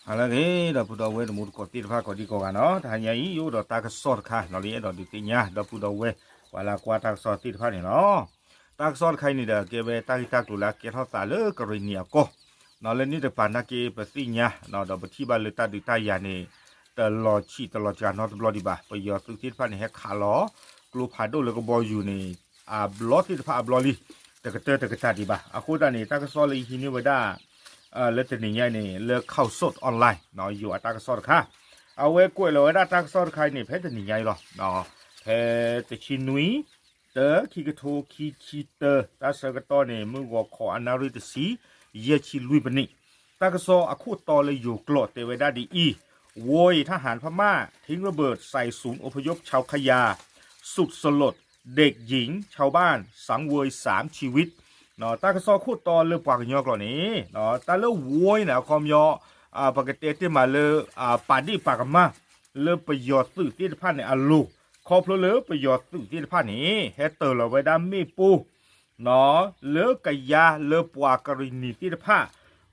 ဟါလၢအဂ့ၤ ဒီပုၢ်ဒီဝဲၢ်တံၤသကိးသ့ၣ်တဖၣ်ကိးဒံကိးဂၤနီၤ, တဟါညါအံၤ ယအိၣ်ဒီးတၢ်ကစီၣ်တခါနီၤ လၢယအဲၣ်ဒိးဒုးသ့ၣ်ညါ ဒီပုၢ်ဒီဝဲၢ် ပှၤလၢအကွၢ်တၢ်ကစီၣ်သ့ၣ်တဖၣ်န့ၣ်လီၤ. တၢ်ကစီၣ်တခါအံၤန့ၣ်ဒီး ကဲဝဲတၢ်ဂ့ၢ်တၢ်ကျိၤလၢအကဲထီၣ်သးလၢကရံၣ်နံၤအကီၢ်နီၤ, လၢန့ၣ်တကပၤနာ်က့ ပသ့ၣ်ညါနီၤ ဒီးပထံၣ်ဘၣ်လၢတၢ်ဒုးတၢ်ယၤန့ၣ် တလီၤဆံးတလီၤစှၤနီတဘျီဒံးဘၣ်. ပယီၤသုးသ့ၣ်တဖၣ်န့ၣ် ဟဲခးလီၤ ကျိဖးဒိၣ်လၢကဘီယူၤန့ၣ် အဘျီသ့ၣ်တဖၣ်အဘျီလံ တကတၢၢ်တကတၢၢ်ဒံးဘၣ်. အဃိသတးန့ၣ် တၢ်ကစီၣ်လၢယဟံးန့ၢ်ဝဲဒၣ် လၢတနံၤညါအံၤန့ၣ် လၢ Khaosod Online နီၤ ယိၤအတၢ်ကစီၣ်တခါ, အဝဲကွဲးလီၤဝဲဒၣ်တၢ်ကစီၣ်တခါအံၤန့ၣ် ဖဲတနံၤညါအံၤလီၤ. ဖဲတဆံနွံ တၢ ခံကထိခံဆံတၢ တၢ်ဆၢကတီၢ်န့ၣ် မုၢ်ဂီၤခီအနၣ်ရံၣ်တဆံ ယဲၢ်ဆံလွံၢ်ပနံး, တၢ်ကစီၣ်အခိၣ်တီလၢယိၤကျိာ်တဲဝဲဒၣ်ဒ်အံၤ, ဝီအံၤ ทหารพม่าทิ้งระเบิดใส่ศูนย์อพยพชาวขยา สุดสลด เด็กหญิงชาวบ้านสังเวยสามชีวิต တၢ်ကစီၣ်ခိၣ်တီလၢပှၤကညီကျိာ်န့ၣ် တၢ်လၢဝီအံၤန့ၣ် အခီပညီ ပကတဲတ့ၢ်မးလၢ ပာ်ဒ့ၣ်ပာ်ကမၣ် လၢပယီၤသုးသ့ၣ်တဖၣ်န့ၣ်အလိၤ, ခီဖျိလၢပယီၤသုးသ့ၣ်တဖၣ်န့ၣ် ဟဲတၢၤလီၤဝဲဒၣ်မ့ၣ်ပိၢ် လၢကယါလၢပှၤကရံၣ်နံၤသ့ၣ်တဖၣ်,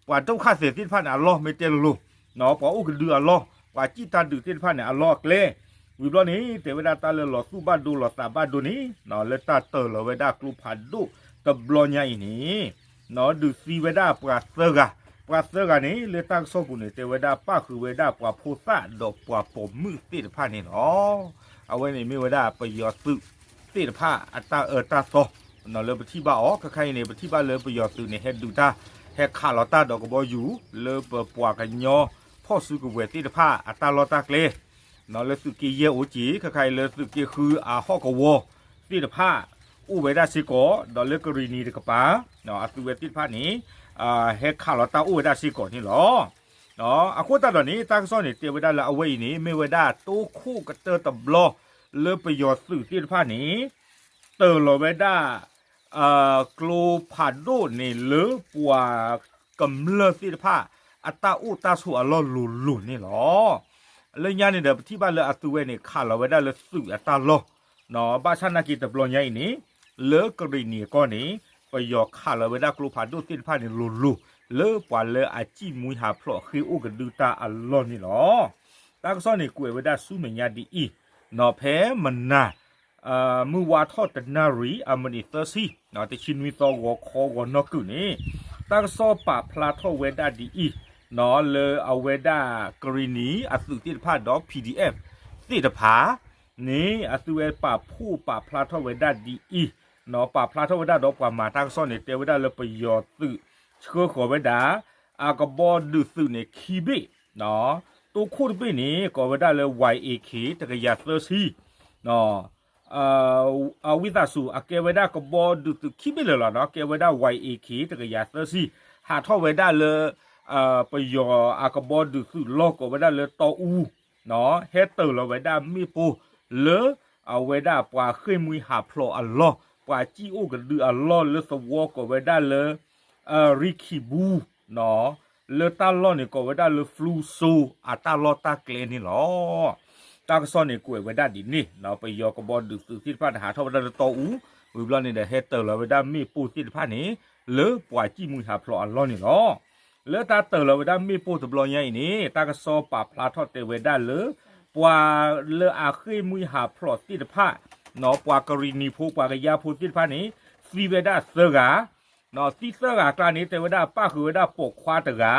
ပှၤဒုက္ခသည်သ့ၣ်တဖၣ်န့ၣ်အလီၢ်မ့ၢ်တဲလိၤလိၤ, ပှၤအိၣ်ကဒုအလီၢ်, ပှၤစံၣ်တၢ်ဒုးသ့ၣ်တဖၣ်န့ၣ်အလီၢ်အကျဲ, ဝံၤဘျီန့ၣ် တဲဝဲဒၣ်တၢ်လၢလီၤသူၣ်ဘၣ်ဒိလီၤသးဘၣ်ဒိန့ၣ် လၢတၢ်တၢၤလီၤဝဲဒၣ်ကျိဖးဒိၣ်တဘျီညါအံၤန့ၣ် ဒုးသံဝဲဒၣ်ပှၤသၢဂၤ, ပှၤသၢဂၤန့ၣ် လၢတၢ်ကစီၣ်ပူၤန့ၣ် တဲဝဲဒၣ်ပၣ်ဃုာ်ဝဲဒၣ်ပှၤဖိသၣ်ဒီးပှၤပိာ်မုၣ်သ့ၣ်တဖၣ်န့ၣ်လီၤ. အဝဲန့ၣ်မ့ၢ်ဝဲဒၣ်ပယီၤသုးသ့ၣ်တဖၣ်အတၢ်အၢတၢ်သီ လၢပထံၣ်ဘၣ်အီၤ ခဲခါအံၤန့ၣ် ပထံၣ်ဘၣ်လၢပယီၤသုးန့ၣ် ဟဲဒုးတၢ် ဟဲခးလီၤတၢ်ဒီးကဘီယူၤ လၢပပှၤကညီဖီၣ်စုကဝဲၤသ့ၣ်တဖၣ်အတၢ်လီၢ်တၢ်ကျဲ လၢသုးက့ယဲၢ်အိၣ်က့ၤ ခဲခါအံၤလၢသုးက့ဃုအဟီၣ်ကဝီၤသ့ၣ်တဖၣ် အိၣ်ဝဲဒၣ်စ့ၢ်ကီး ဒီးလၢကရံၣ်နံၤတကပၤ အသုးဝဲသ့ၣ်တဖၣ်န့ၣ် ဟဲခးလီၤတၢ်အိၣ်ဝဲဒၣ်စ့ၢ်ကီးန့ၣ်လီၤ. အဃိသတးဒီးန့ၣ် တၢ်ကစီၣ်န့ၣ် တဲဝဲဒၣ်လၢအဝဲအံၤန့ၣ် မ့ၢ်ဝဲဒၣ်တိခိၣ်ကတၢၢ်တဘျီ လၢပယီၤသုးသ့ၣ်တဖၣ်န့ၣ် တၢၤလီၤဝဲဒၣ် ကျိဖးဒိၣ်န့ၣ်လၢပှၤကမျၢၢ်သ့ၣ်တဖၣ် အတၢ်အိၣ်တၢ်ဆိးအလီၢ်လိၤလိၤန့ၣ်လီၤ. လၢညါန့ၣ်ဒီး ပထံၣ်ဘၣ်လၢအသုးဝဲန့ၣ် ခးလီၤဝဲဒၣ်လၢသုးအတၢ်လီၢ် ဘၣ်ဆၣ်နာ်က့တဘျီညါအံၤန့ၣ် လၢကရံၣ်နံၤအကီၢ်န့ၣ် ပယီၤခးလီၤဝဲဒၣ်ကျိဖးဒိၣ်သ့ၣ်တဖၣ်န့ၣ်လိၤလိၤ လၢပှၤလၢအစံၣ်မှံဟးဖျိးဃ့ၢ်အိၣ်ကဒုတၢ်အလီၢ်န့ၣ်လီၤ. တၢ်ကစီၣ်န့ၣ်ကွဲးဝဲဒၣ်ဆူမဲာ်ညါဒ်အံၤ, ဖဲမနၤ မုၢ်ဝါထီၣ်တနၣ်ရံၣ် အမံးနံးသၢဆံ, တဆံနွံသီဂီၤခီဂီၤနီၢ်ကုၢ်န့ၣ် တၢ်ကစီၣ်ပာ်ဖျါထီၣ်ဝဲဒၣ်ဒ်အံၤ, လၢအဝဲဒၣ်ကရံၣ်နံၤအသုးသ့ၣ်တဖၣ်ဒီး PDF သ့ၣ်တဖၣ်န့ၣ် အသုးဝဲပာ်ဖှိၣ်ပာ်ဖျါထီၣ်ဝဲဒၣ်ဒ်အံၤ, ပာ်ဖျါထီၣ်ဝဲဒၣ်ဒီးပှၤမၤတၢ်ကစီၣ်န့ၣ် တဲဝဲဒၣ်လၢပယီၤသုး ဆှၢဃီၤဝဲဒၣ် အကဘီဒုးသုးန့ၣ် ခံဘ့ၣ်, တိခိၣ်တဘ့ၣ်န့ၣ် ကိးဝဲဒၣ်လၢ Y A K တကယၤသၢဆံ, အဝံသးစူၤ အကဲဝဲဒၣ်ကဘီဒုးသုးခံဘ့ၣ်လၢာ်လီၤနီၤ ကဲဝဲဒၣ် Y A K တကယၤသၢဆံ, ဟးထီၣ်ဝဲဒၣ်လၢ ပယီၤအကဘီဒုးသုးလီၢ်ကိးဝဲဒၣ်လၢတီအူ, ဟဲတၢၤလီၤဝဲဒၣ်မ့ၣ်ပိၢ်လၢ အဝဲဒၣ်ပှၤဃ့ၢ်မှံဟးဖျိးအလီၢ်, ပှၤစံၣ်အိၣ်ကဒုအလီၢ်လၢသဝီကိးဝဲဒၣ်လၢ ရံခံဘူ လၢတၢ်လီၢ်န့ၣ်ကိးဝဲဒၣ်လၢ ဖလူစိ အတၢ်လီၢ်တၢ်ကျဲန့ၣ်လီၤ. တၢ်ကစီၣ်န့ၣ်ကွဲးဝဲဒၣ်ဒ်န့ၣ်, ပယီၤကဘီဒုးသုးသ့ၣ်တဖၣ်န့ၣ် ဟးထီၣ်ဝဲဒၣ်လၢတီအူ, ဝံၤဘျီန့ၣ်ဒီး ဟဲတၢၤလီၤဝဲဒၣ်မ့ၣ်ပိၢ်သ့ၣ်တဖၣ်န့ၣ် လၢပှၤစံၣ်မှံဟးဖျိးအလီၢ်န့ၣ်လီၤ. လၢတၢ်တၢၤလီၤဝဲဒၣ်မ့ၣ်ပိၢ်တဘျီညါအံၤန့ၣ် တၢ်ကစီၣ်ပာ်ဖျါထီၣ်တဲဝဲဒၣ်လၢ ပှၤလၢအဃ့ၢ်မှံဟးဖျိးသ့ၣ်တဖၣ် ပှၤကရံၣ်နံၤဖိ ပှၤကယါဖိသ့ၣ်တဖၣ်န့ၣ် သံဝဲဒၣ်သၢဂၤ, သံသၢဂၤအကျါန့ၣ် တဲဝဲဒၣ်ပၣ်ဃုာ်ဝဲဒၣ်ပိာ်ခွါတဂၤ,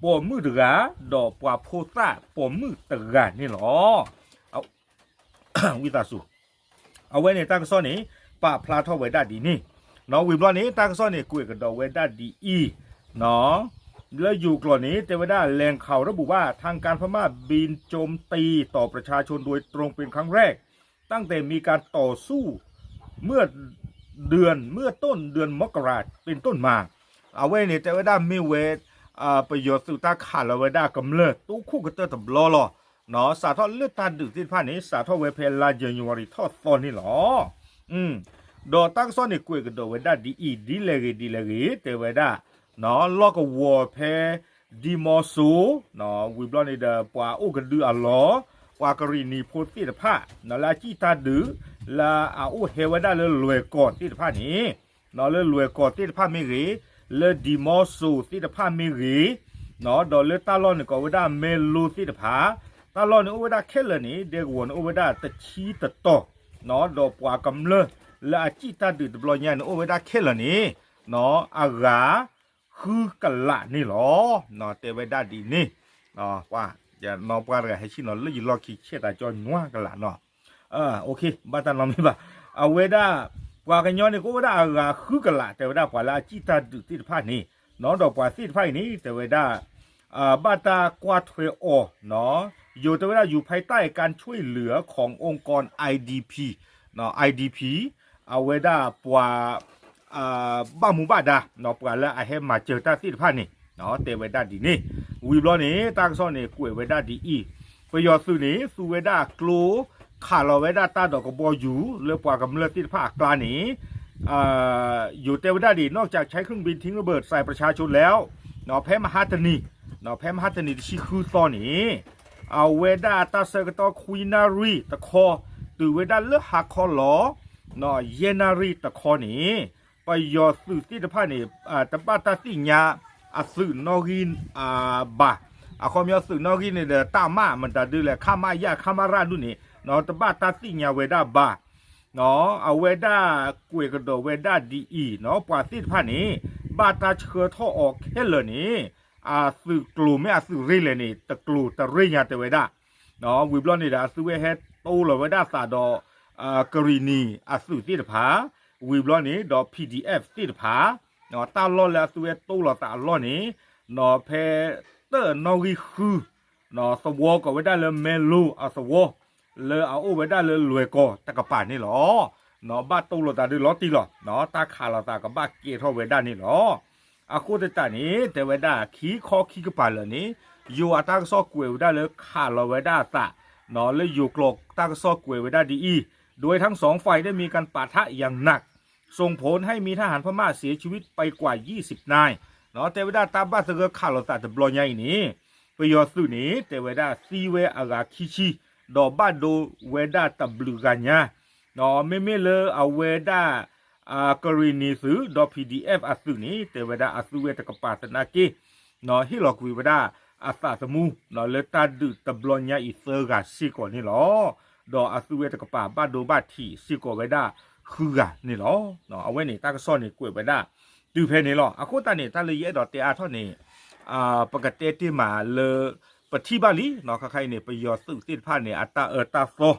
ပိာ်မုၣ်တဂၤ, ဒီးပှၤဖိသၣ်ပိာ်မုၣ်တဂၤန့ၣ်လီၤ. ဝံသးစူၤ, အဝဲန့ၣ်တၢ်ကစီၣ်န့ၣ် ပာ်ဖျါထီၣ်ဝဲဒၣ်ဒ်န့ၣ်, ဝံၤဘျီန့ၣ် တၢ်ကစီၣ်န့ၣ်ကွဲးကဒီးဝဲဒၣ်ဒ်အံၤ, လၢယိၤကျိာ်န့ၣ် တဲဝဲဒၣ် แหล่งข่าวระบุว่า ทางการพม่าบินโจมตีต่อประชาชนโดยตรงเป็นครั้งแรก ตั้งแต่มีการต่อสู้เมื่อเดือน เมื่อต้นเดือนมกราเป็นต้นมา အဝဲန့ၣ် တဲဝဲဒၣ်မ့ၢ်ဝဲ ပယီၤသုးတၢ်ခးလီၤဝဲဒၣ်ကမျၢၢ် တိခိၣ်ကတၢၢ်တဘျီလီၤ. စးထီၣ်လၢတၢ်ဒုးသ့ၣ်တဖၣ်န့ၣ် စးထီၣ်ဝဲဖဲလါယနူၤအါရံၤထီၣ်သီန့ၣ်လီၤ. ဒီးတၢ်ကစီၣ်န့ၣ်ကွဲးကဒီးဝဲဒၣ်ဒ်အံၤ, ဒ်လဲၣ်ဂ့ၤဒ်လဲၣ်ဂ့ၤ တဲဝဲဒၣ် လီၢ်ကဝီၤဖဲ ဒံမီစိ ဝံၤဘျီန့ၣ်ဒီး ပှၤအိၣ်ကဒုအလီၢ်, ပှၤကရံၣ်နံၤဖိသ့ၣ်တဖၣ် လၢအစံၣ်တၢ်ဒုး လၢအအိၣ်ဟဲဝဲဒၣ်လၢလွဲၢ်ကီၢ်သ့ၣ်တဖၣ်န့ၣ်, လၢလွဲၢ်ကီၢ်သ့ၣ်တဖၣ်မ့ၢ်ဂ့ၤ, လၢဒံမီစိသ့ၣ်တဖၣ်မ့ၢ်ဂ့ၤ, ဒီးလၢတၢ်လီၢ်န့ၣ်ကိးဝဲဒၣ်မဲလိသ့ၣ်တဖၣ်, တၢ်လီၢ်န့ၣ်အိၣ်ဝဲဒၣ်ခဲလၢာ်န့ၣ် ဒဲကဝီၤန့ၣ်အိၣ်ဝဲဒၣ်တဆံတတီၤ, ဒီးပှၤကမျၢၢ်လၢအစံၣ်တၢ်ဒုးတဘျီညါန့ၣ် အိၣ်ဝဲဒၣ်ခဲလၢာ်န့ၣ် အဂၤဃုကလးန့ၣ်လီၤ. တဲဝဲဒၣ်ဒ်န့ၣ်, ပှၤနီၢ်ပှၤတဂၤဟဲဆ့ၣ်နီၤလၢယလီၢ်ခံဆဲးသးကၠီနွံကလးနီၤ, ဘၣ်တၢ်နီတမံၤဘၣ်. အဝဲဒၣ် ပှၤကညီန့ၣ်ကအိၣ်ဝဲဒၣ်အဂၤဃုကလး တဲဝဲဒၣ်ပှၤလၢအစံၣ်တၢ်ဒုးသ့ၣ်တဖၣ်န့ၣ်, ဒီးပှၤသ့ၣ်တဖၣ်အံၤန့ၣ် တဲဝဲဒၣ် ဘၣ်တၢ်ကွၢ်ထွဲအီၤ, ယိၤတဲဝဲဒၣ် อยู่ภายใต้การช่วยเหลือขององค์กร ไอดีพี ไอดีพี အဝဲဒၣ်ပှၤ ဘၣ်မူဘၣ်ဒါ ပှၤလၢအဟဲမၤစၢၤတၢ်သ့ၣ်တဖၣ်န့ၣ် တဲဝဲဒၣ်ဒ်န့ၣ်, ဝံၤဘျီန့ၣ် တၢ်ကစီၣ်န့ၣ် ကွဲးဝဲဒၣ်ဒ်အံၤ, ပယီၤသုးန့ၣ် သူဝဲဒၣ်ကျိ ခးလီၤဝဲဒၣ်တၢ်ဒီးကဘီယူၤ လၢပှၤကမျၢၢ်သ့ၣ်တဖၣ်အကျါန့ၣ် ယိၤတဲဝဲဒၣ်ဒ်အံၤ นอกจากใช้เครื่องบินทิ้งระเบิดใส่ประชาชนแล้ว ဖဲမဟါတနံၤ, ဖဲမဟါတနံၤတဆံဃုသီန့ၣ် အဝဲဒၣ်တၢ်ဆၢကတီၢ်ခွံနၣ်ရံၣ်တခီ, တုၤဝဲဒၣ်လၢဟါခီလီၤ ယဲၢ်နၣ်ရံၣ်တခီန့ၣ် ပယီၤသုးသ့ၣ်တဖၣ်န့ၣ် တဘၣ်တၢ်သ့ၣ်ညါအသုးနီၣ်ဂံၢ်ဘၣ်. အခီပညီသုးနီၣ်ဂံၢ်န့ၣ်ဒီး တပ်မ မတၤဒုလဲၣ် ခမရ ခမရဒုန့ၣ် တဘၣ်တၢ်သ့ၣ်ညါဝဲဒၣ်ဘၣ်. အဝဲဒၣ်ကွဲးကဒီးဝဲဒၣ်ဒ်အံၤ, ပှၤသ့ၣ်တဖၣ်န့ၣ် ဘၣ်တၢ်ဆှၢထီၣ်အီၤခဲလၢာ်န့ၣ် အသုးကျိၤမ့ၢ်အသုးရ့ၣ်လဲၣ်န့ၣ် တကျိၤတရ့ၣ်ညါတဲဝဲဒၣ်. ဝံၤဘျီန့ၣ်ဒီး အသုဝဲဟဲတိလီၤဝဲဒၣ်သးဒီး ကရံၣ်နံၤအသုးသ့ၣ်တဖၣ်, ဝံၤဘျီန့ၣ်ဒီး PDF သ့ၣ်တဖၣ်, တၢ်လီၢ်လၢအသုဝဲတိလီၤသးအလီၢ်န့ၣ် ဖဲတၢၣ်နီၣ်ဂံၢ်ဃု သဝီကိးဝဲဒၣ်လၢမဲလိအသဝီ လၢအအိၣ်ဝဲဒၣ်လၢလွဲၢ်ကီၢ်တကပၤန့ၣ်လီၤ. ဘၣ်တိလီၤသးဒုးလီၤတံၢ်လီၤ, တၢ်ခးလီၤသးကဘၣ်ကဲထီၣ်ဝဲဒၣ်န့ၣ်လီၤ. အဃိသတးန့ၣ် တဲဝဲဒၣ် ခံခီခံကပၤလၢာ်န့ၣ် ယိၤအတၢ်ကစီၣ်ကွဲးဝဲဒၣ်လၢခးလီၤဝဲဒၣ်အသး, လၢယိၤကျိာ်တၢ်ကစီၣ်ကွဲးဝဲဒၣ်ဒ်အံၤ, โดยทั้งสองฝ่ายได้มีการปะทะอย่างหนัก ส่งผลให้มีทหารพม่าเสียชีวิตไปกว่ายี่สิบนาย တဲဝဲဒၣ်တၢ်ဘၣ်သဂၢၢ်ခးလီၤသးတဘျီညါအံၤန့ၣ် ပယီၤသုးန့ၣ် တဲဝဲဒၣ်သံဝဲအဂၤခံဆံ, ဒီးဘၣ်ဒိဝဲဒၣ်တဘျုးဂၤညါ, မ့မ့ၢ်လၢအဝဲဒၣ် ကရံၣ်နံၤသုးဒီး PDF အသုးန့ၣ် တဲဝဲဒၣ်အသုဝဲတကပၤသနာ်က့ ဟ့ၣ်လီၤကွံာ်ဝဲဒၣ်အသးသမူ လၢတၢ်ဒုးတဘျီညါအံၤသၢဂၤစ့ၢ်ကီးန့ၣ်လီၤ. ဒီးအသုဝဲတကပၤဘၣ်ဒိဘၣ်ထံးစ့ၢ်ကီးဝဲဒၣ်ဃုဂၤန့ၣ်လီၤ. အဝဲန့ၣ်တၢ်ကစီၣ်န့ၣ်ကွဲးဝဲဒၣ်တုၤဖဲန့ၣ်လီၤ. အဃိသတးန့ၣ် တၢ်လၢယအဲၣ်ဒိးတဲအါထီၣ်န့ၣ် ပကတဲတ့ၢ်မးလၢ ပထံၣ်ဘၣ်လံ ခါခါအံၤန့ၣ် ပယီၤသုးသ့ၣ်တဖၣ်န့ၣ် အတၢ်အၢတၢ်သီ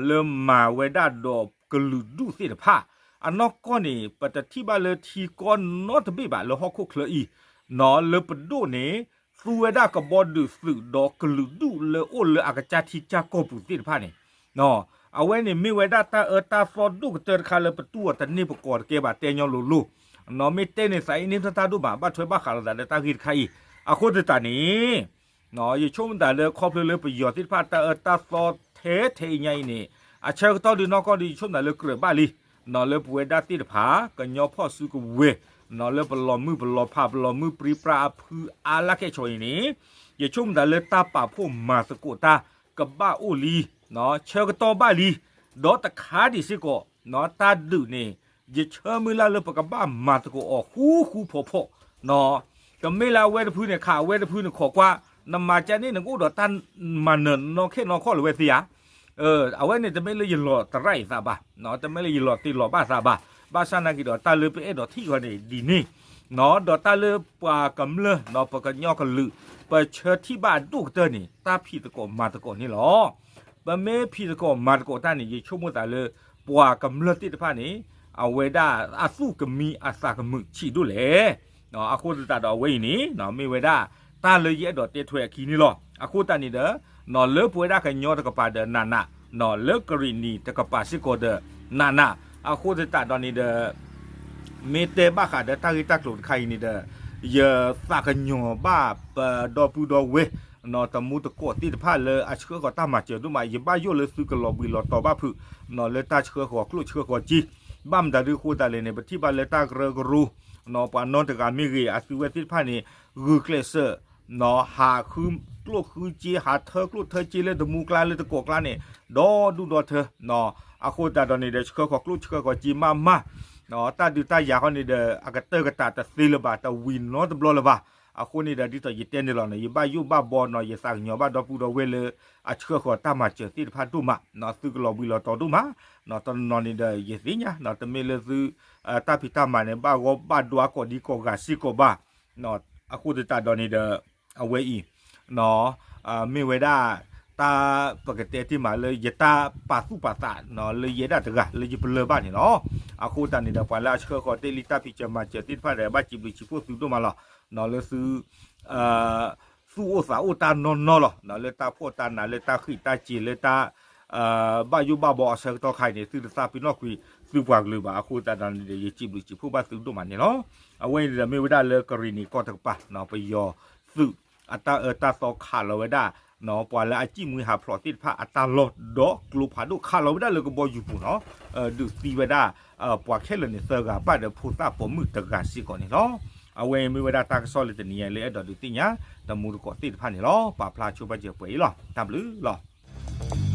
လၢမၤဝဲဒၣ်ဒီးကလုာ်ဒူၣ်သ့ၣ်တဖၣ် အနီၢ်ကီၢ်န့ၣ် ပတထံၣ်ဘၣ်လၢထံကီၢ်နီတဘ့ၣ်ဘၣ်လၢဟီၣ်ခိၣ်ချၢအံၤ လၢပဒိၣ်န့ၣ် သူဝဲဒၣ်ကဘီဒုးသုးဒီးကလုာ်ဒူၣ်လၢအိၣ်လၢအကစၢ်ထံကစၢ်ကီၢ်ပူၤသ့ၣ်တဖၣ်န့ၣ် အဝဲန့ၣ်မ့ၢ်ဝဲဒၣ်တၢ်အၢတၢ်သီဒိၣ်ကတၢၢ်တခါလၢပတူၢ်အီၤတန့ၢ်ပကိးတကဲဘၣ်တဲညီလိၤလိၤ, မ့ၢ်တဲန့ၣ်သးအ့န့ၢ်တၢ်ဒိၣ်မး ဘၣ်ထွဲဘၣ်ဃးလိာ်သးလၢတၢ်ဂ့ၢ်တခါအံၤ, အဃိသတးန့ၣ် ယဆိကမိၣ်သးလၢခီဖျိလၢပယီၤသ့ၣ်တဖၣ်တၢ်အၢတၢ်သီထဲထဲအံၤညါအံၤန့ၣ် အဆၢကတီၢ်ဒုးနီၢ်ကီၢ်ဒုး ယဆိကမိၣ်သးလၢကြၢးဘၣ်လံ လၢပဝဲဒၣ်သ့ၣ်တဖၣ် ကညီဖီၣ်စုကဝဲၤ လၢပလီၤမုၢ်ပလီၤဖး ပလီၤမုၢ်ပြံပြါအဖုအါလၢ်ခဲဆိအံၤန့ၣ် ယဆိကမိၣ်သးလၢတၢ်ပာ်ဖှိၣ်မၤသကိးတၢ်ကဘၣ်အိၣ်လံ ဆၢကတီၢ်ဘၣ်လံ, ဒီးတခါဒံးစ့ၢ်ကီး တၢ်ဒုးန့ၣ် ယဆၢမုၢ်လၢ်လၢပကဘၣ်မၤသကိးအီၤဃူဃူဖိးဖိး, တမ့ၢ်လၢအဝဲတဖုန့ၣ်ခး အဝဲတဖုန့ၣ်ခိးကွၢ်, နမၤကန့ၣ် နကအိၣ်ဒီးတၢ်မၤနၢၤနီၢ်ခဲနီၢ်ခီၣ်လၢၤဝဲသ့ဧါ. အဝဲန့ၣ်တမ့ၢ်လၢယလီၤသရၣ်အံၤသးဘၣ်, တမ့ၢ်လၢယလီၤသ့လီၤဘၣ်သးဘၣ်, ဘၣ်ဆၣ်နာ်က့ၤဒီးတၢ်လၢပအဲၣ်ဒိးထံၣ်ဃီန့ၣ်ဒ်န့ၣ်, ဒီးတၢ်လၢပှၤကမျၢၢ် ပကညီကလုာ် ပဆၢထံၣ်ဘၣ်အဒိၣ်ကတၢၢ်န့ၣ် တၢ်ဖံးသကိးမၤသကိးန့ၣ်လီၤ. ပမ့ၢ်ဖံးသကိးမၤသကိးတၢ်န့ၣ် ယဆိကမိၣ်သးလၢ ပှၤကမျၢၢ်သ့ၣ်တဖၣ်န့ၣ် အဝဲဒၣ်အသူၣ်ကမံအသးကမုာ်ဆံးဒိၣ်လဲၣ်. အဃိသတးဒီးအဝဲအံၤန့ၣ် မ့ၢ်ဝဲဒၣ်တၢ်လၢယအဲၣ်ဒိးတဲထွဲအခံန့ၣ်လီၤ. အဃိသတးန့ၣ်ဒီး လၢပဝဲဒၣ်ကညီတကပၤဒီးနးနး, လၢကရံၣ်နံၤတကပၤစ့ၢ်ကီးဒီးနးနး, အဃိသတးဒီးန့ၣ်ဒီး မ့ၢ်တဲဘၣ်ဃးဒီးတၢ်ဂ့ၢ်တၢ်ကျိၤတခါအံၤန့ၣ်ဒီး ယသးကညီၤဘၣ်ပဒီပုၢ်ဒီဝဲၢ် တမူတကိးသ့ၣ်တဖၣ်လၢအဆှၢဃီၤတၢ်မၤစၢၤဒိၣ်မး, ယဘၣ်ယိၣ်လၢသုကလီၤဘှံးလီၤတီၤဘၣ်ဖုး လၢတၢ်ဆှၢဃီၤကျိၣ်ဆှၢဃီၤစ့, ဘၣ်မတၤဒုအဃိသတးလဲၣ်န့ၣ် ပထံၣ်ဘၣ်လၢတၢ်ကရၢကရိ ပှၤနီတဂၤမ့ၢ်ဂ့ၤ အသုဝဲသ့ၣ်တဖၣ်န့ၣ် ဂုာ်ကျဲးစၢး ဟးဃုကျိၣ်ဃုစ့ ဟးထၢကျိၣ်ထၢစ့လၢတမူကျါလၢတကိးကျါန့ၣ် ဒီဒူၣ်ဒီထၢ, အဃိသတးဒီးန့ၣ်ဒီး ဆှၢဃီၤကျိၣ်ဆှၢဃီၤစ့မးမး, တၢ်ဒုးတၢ်ယၤဃီန့ၣ်ဒီး အကတၢၢ်ကတးတသ့လၢၤဘၣ်, တဝံၤနီတဘျီလၢၤဘၣ်. အဃိန့ၣ်ဒီးဒ်သိးယတဲန့ၣ်လီၤန့ၣ် ယဘၣ်ယိၣ်ဘၣ်ဘီနီၤ ယသးကညီၤဘၣ်ဒီပုၢ်ဒီဝဲၢ်လၢ အဆှၢဃီၤတၢ်မၤစၢၤသ့ၣ်တဖၣ်ဒိၣ်မး သုကလီၤဘှံးလီၤတီၤဒိၣ်မး, တနီၤနီၤန့ၣ်ဒီးယသ့ၣ်ညါ တမ့ၢ်လၢသု တၢ်ဖံးတၢ်မၤန့ၣ် ဘၣ်ဂီၢ်ဘၣ်ဒွါကိးဒံကိးဂၤစ့ၢ်ကီးဘၣ်. အဃိသတးဒီးန့ၣ်ဒီး အဝဲအံၤ မ့ၢ်ဝဲဒၣ် တၢ်ပကတဲတ့ၢ်မးလၢယတၢ်ပာ်သူၣ်ပာ်သး လၢယဲဒၣ်တဂၤလၢယပလၢၢ်ဘၣ်န့ၣ်လီၤ. အဃိသတးန့ၣ်ဒီး ပှၤလၢအဆှၢဃီၤတ့ၢ်လံတၢ်ဖံးစၢၤမၤစၢၤသ့ၣ်တဖၣ်ဒီး ဘၣ်စံးဘျုးစံးဖှိၣ်သုဒိၣ်မးလီၤ. လၢသု သူၣ်အိၣ်သးအိၣ်တၢ်နီၢ်နီၢ်လီၤ. လၢတၢ်ဖှီၣ်တၢ်နး လၢတၢ်ဃံးတၢ်စ့ၤ လၢတၢ် ဘၣ်ယိၣ်ဘၣ်ဘီအဆၢကတီၢ်ခါအံၤန့ၣ် သုတသးပ့ၤနီၣ်ကွံာ် သုပှၤကလုာ်ဘၣ်. အဃိသတးဒီးန့ၣ်ဒီး ယစံးဘျုးစံးဖှိၣ်ဘၣ်သုဒိၣ်မးန့ၣ်လီၤ. အဝဲအံၤန့ၣ်ဒီးမ့ၢ်ဝဲဒၣ်လၢကရံၣ်နံၤကီၢ်တကပၤ ပယီၤသုး အတၢ်အၢတၢ်သီခးလီၤဝဲဒၣ် ပှၤလၢအစံၣ်မှံဟးဖျိးသ့ၣ်တဖၣ်အတၢ်လီၢ်ဒီးကျိဖးဒိၣ် ခးလီၤဝဲဒၣ်လၢကဘီယူၤပူၤနီၤ, ဒုးသံဝဲဒၣ် ပှၤခဲလၢာ်န့ၣ်သၢဂၤ ပၣ်ဒီးဖိသၣ်ပိာ်မုၣ်တဂၤစ့ၢ်ကီးန့ၣ်လီၤ. အဝဲအံၤမ့ၢ်ဝဲဒၣ်တၢ်ကစီၣ်လၢတနံၤအံၤလၢအဲၣ်ဒိးဒုးသ့ၣ်ညါ တမူတကိးသ့ၣ်တဖၣ်န့ၣ်လီၤ. ပာ်ဖျါဆိပာ်စၢၤပှဲၤအံၤလီၤ. တၢ်ဘျုးလီၤ.